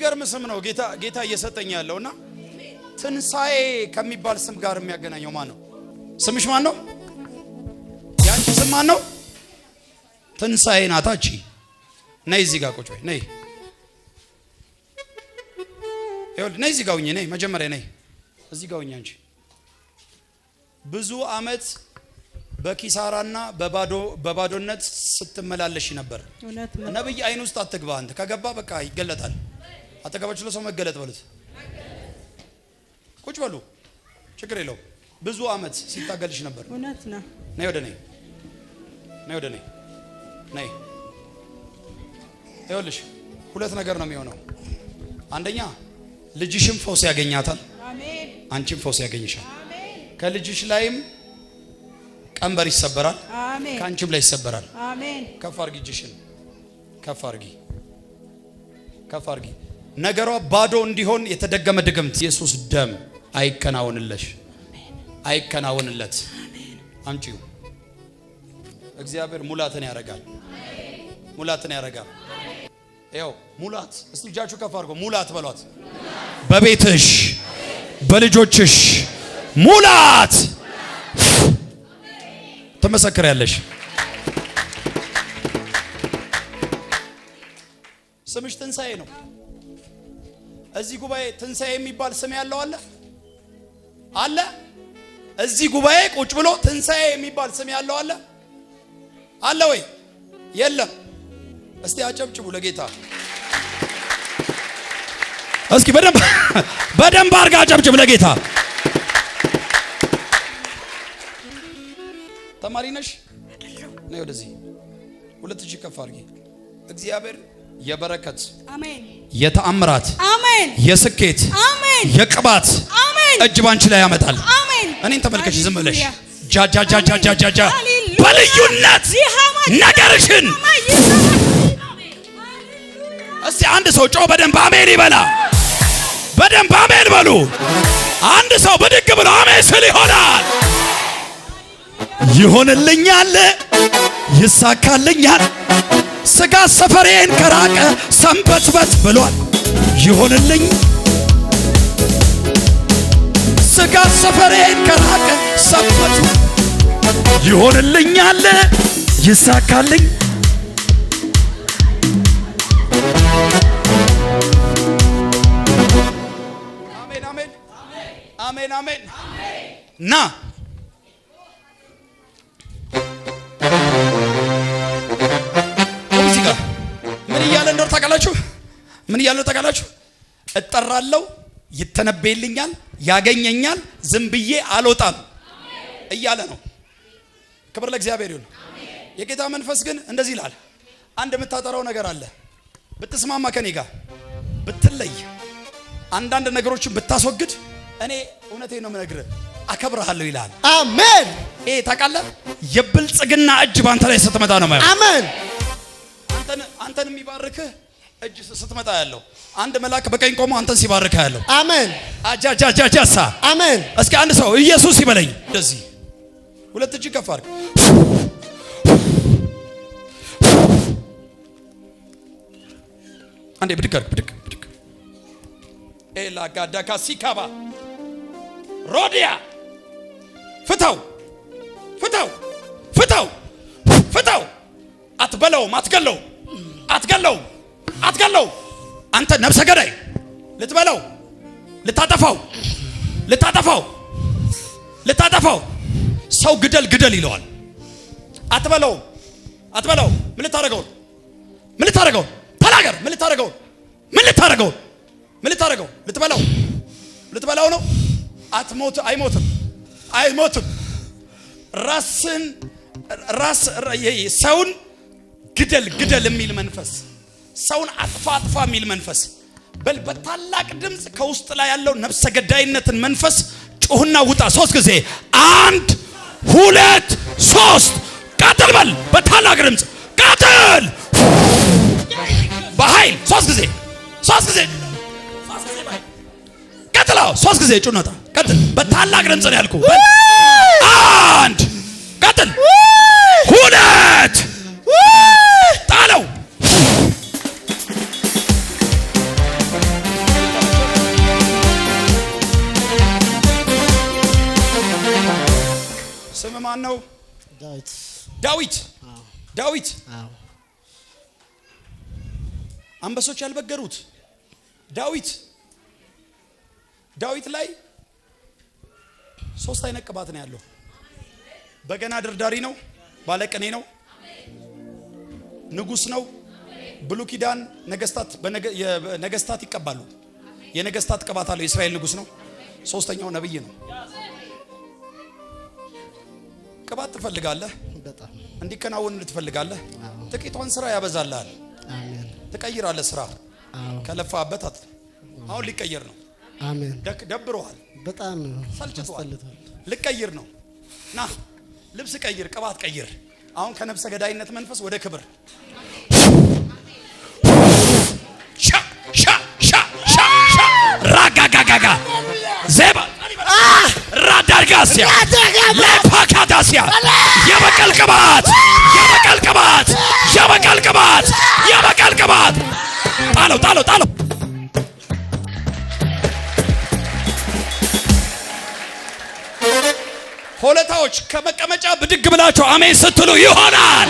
የሚገርም ስም ነው ጌታ ጌታ እየሰጠኝ ያለውና ትንሣኤ ከሚባል ስም ጋር የሚያገናኘው ማን ነው? ስምሽ ማን ነው? ያንቺ ስም ማን ነው? ትንሣኤ ናት። አቺ ነይ እዚህ ጋር ቁጭ በይ። ነይ፣ ይኸውልህ፣ ነይ እዚህ ጋር ሁኚ። ነይ መጀመሪያ ነይ እዚህ ጋር ሁኚ። አንቺ ብዙ አመት በኪሳራና በባዶነት ስትመላለሽ ነበር። እውነት ነው። ነብይ አይን ውስጥ አትግባ። አንተ ከገባ በቃ ይገለጣል። አጠገባችሁ ለሰው መገለጥ በሉት። ቁጭ በሉ፣ ችግር የለውም። ብዙ አመት ሲታገልሽ ነበር። እውነት ነው። ነይ ወደ ነይ፣ ነይ ወደ ነይ፣ ነይ። ይኸውልሽ ሁለት ነገር ነው የሚሆነው። አንደኛ ልጅሽም ፈውስ ያገኛታል፣ አሜን። አንቺም ፈውስ ያገኝሻል። አሜን። ከልጅሽ ላይም ቀንበር ይሰበራል፣ አሜን። ከአንቺም ላይ ይሰበራል። አሜን። ከፍ አርጊ፣ እጅሽን ከፍ አርጊ፣ ከፍ አርጊ። ነገሯ ባዶ እንዲሆን የተደገመ ድግምት ኢየሱስ ደም አይከናወንለሽ፣ አይከናወንለት። አምጪው። እግዚአብሔር ሙላትን ያደርጋል፣ ሙላትን ያደርጋል። ይኸው ሙላት። እስቲ እጃችሁ ከፍ አድርጎ ሙላት በሏት። በቤትሽ በልጆችሽ ሙላት ትመሰክሪያለሽ። ስምሽ ትንሣኤ ነው። እዚህ ጉባኤ ትንሣኤ የሚባል ስም ያለው አለ አለ? እዚህ ጉባኤ ቁጭ ብሎ ትንሣኤ የሚባል ስም ያለው አለ አለ ወይ? የለም። እስቲ አጨብጭቡ ለጌታ። እስኪ በደንብ በደንብ አድርጋ አጨብጭብ ለጌታ። ተማሪ ነሽ? ነይ ወደዚህ። ሁለት እጅ ከፍ አድርጊ። እግዚአብሔር የበረከት፣ አሜን። የተአምራት፣ አሜን። የስኬት፣ አሜን። የቅባት አሜን። እጅ ባንቺ ላይ ያመጣል። አሜን። እኔን ተመልከች ዝም ብለሽ። ሃሌሉያ። ጃጃጃጃጃጃ። ሃሌሉያ። በልዩነት ነገርሽን እስቲ አንድ ሰው ጮ በደንብ አሜን ይበላ። በደንብ አሜን በሉ። አንድ ሰው ብድግ ብሎ አሜን ስል ይሆናል። ይሆንልኛል፣ ይሳካልኛል። ስጋ ሰፈሬን ከራቀ ሰንበትበት ብሏል። ይሆንልኝ፣ ስጋ ሰፈሬን ከራቀ ሰንበት፣ ይሆንልኛል፣ ይሳካልኝ። አሜን አሜን አሜን አሜን። ና፣ ቁም እዚህ ጋር። ምን እያለ እንደሆነ ታውቃላችሁ? ምን እያለ እንደሆነ ታውቃላችሁ? እጠራለሁ፣ ይተነበይልኛል፣ ያገኘኛል፣ ዝም ብዬ አልወጣም እያለ ነው። ክብር ለእግዚአብሔር ይሁን። የጌታ መንፈስ ግን እንደዚህ ይላል። አንድ የምታጠራው ነገር አለ። ብትስማማ ከኔ ጋር ብትለይ፣ አንዳንድ ነገሮችን ብታስወግድ፣ እኔ እውነቴን ነው የምነግርህ፣ አከብርሃለሁ ይላል። አሜን። ይሄ ታውቃለህ፣ የብልጽግና እጅ ባንተ ላይ ስትመጣ ነው የማየው። አሜን። አንተን የሚባርክህ እጅ ስትመጣ ያለው አንድ መልአክ በቀኝ ቆሞ አንተን ሲባርክህ ያለው። አሜን። አጃጃጃጃሳ። አሜን። እስኪ አንድ ሰው ኢየሱስ ይበለኝ። እንደዚህ ሁለት እጅ ከፍ አድርግ። አንዴ ብድግ አድርግ። ብድግ ብድግ። ኤላጋዳካ ሲካባ ሮዲያ። ፍታው፣ ፍታው፣ ፍታው፣ ፍታው። አትበለውም፣ አትገለውም፣ አትገለውም፣ አትገለውም። አንተ ነፍሰ ገዳይ፣ ልትበላው፣ ልታጠፋው፣ ልታጠፋው፣ ልታጠፋው። ሰው ግደል ግደል ይለዋል። አትበለውም፣ አትበለውም። ምን ልታደርገው? ምን ልታደርገው? ተናገር። ምን ልታደርገው? ምን ልታደርገው? ምን ልታደርገው? ልትበላው፣ ልትበላው ነው። አትሞት፣ አይሞትም፣ አይሞትም። ራስን ራስ ሰውን ግደል ግደል የሚል መንፈስ፣ ሰውን አጥፋ አጥፋ የሚል መንፈስ፣ በል በታላቅ ድምፅ ከውስጥ ላይ ያለው ነፍሰ ገዳይነትን መንፈስ ጩህና ውጣ። ሶስት ጊዜ፣ አንድ፣ ሁለት፣ ሶስት። ቀጥል በል በታላቅ ድምፅ ቀጥል፣ በኃይል ሶስት ጊዜ፣ ሶስት ጊዜ፣ ሶስት ጊዜ በኃይል ቀጥል። አዎ፣ ሶስት ጊዜ ጩህና ውጣ። ቀጥል። በታላቅ ድምፅ ነው ያልኩህ። አንድ፣ ቀጥል፣ ሁለት፣ ጣለው። ስም ማን ነው? ዳዊት። ዳዊት። አዎ። ዳዊት። አዎ። አንበሶች ያልበገሩት ዳዊት። ዳዊት ላይ ሶስት አይነት ቅባት ነው ያለው። በገና ደርዳሪ ነው፣ ባለቅኔ ነው፣ ንጉስ ነው። ብሉይ ኪዳን ነገስታት ነገስታት ይቀባሉ። የነገስታት ቅባት አለው። የእስራኤል ንጉስ ነው። ሶስተኛው ነብይ ነው። ቅባት ትፈልጋለህ? በጣም። እንዲከናወን ትፈልጋለህ? አዎ። ጥቂቷን ስራ ያበዛልሃል። አሜን። ትቀይራለህ። ስራ አዎ። ከለፋበት አሁን ሊቀየር ነው። አሜን። ደብሮሃል፣ በጣም ሰልችቷል። አስጠልቷል። ልቀይር ነው። ና ልብስ ቀይር፣ ቅባት ቀይር። አሁን ከነፍሰ ገዳይነት መንፈስ ወደ ክብር። ሻ ሻ ሻ ሻ ሻ ራጋጋጋጋ ዜባ ራዳርጋሲያ ለፓካዳሲያ። የበቀል ቅባት፣ የበቀል ቅባት፣ የበቀል ቅባት፣ የበቀል ቅባት። ጣለው፣ ጣለው፣ ጣለው። ሆለታዎች ከመቀመጫ ብድግ ብላችሁ አሜን ስትሉ ይሆናል።